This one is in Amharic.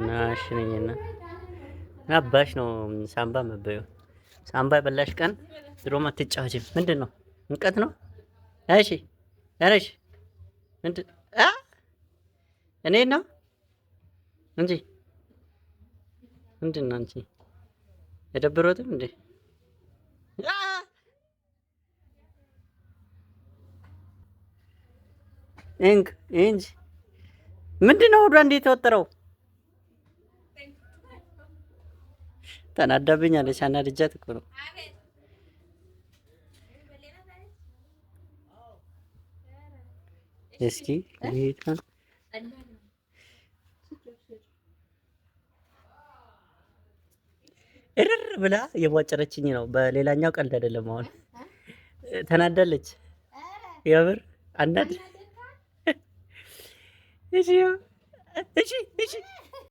ናሽ ነኝና አባሽ ነው ሳምባ መበዩ። ሳምባ የበላሽ ቀን ድሮም አትጫወችም። ምንድን ነው እንቀት ነው? እሺ እሺ፣ ምንድን አ እኔ ነው እንጂ ምንድን ነው አንቺ የደብሮትም እንዴ? እንክ እንጂ ምንድን ነው ሆዷ እንዴት ተወጠረው? ተናዳብኛለች። አናድጃት እኮ ነው። እስኪ እርር ብላ የቧጨረችኝ ነው። በሌላኛው ቀልድ አይደለም። አሁን ተናዳለች። የምር አናድ እሺ፣ እሺ፣ እሺ።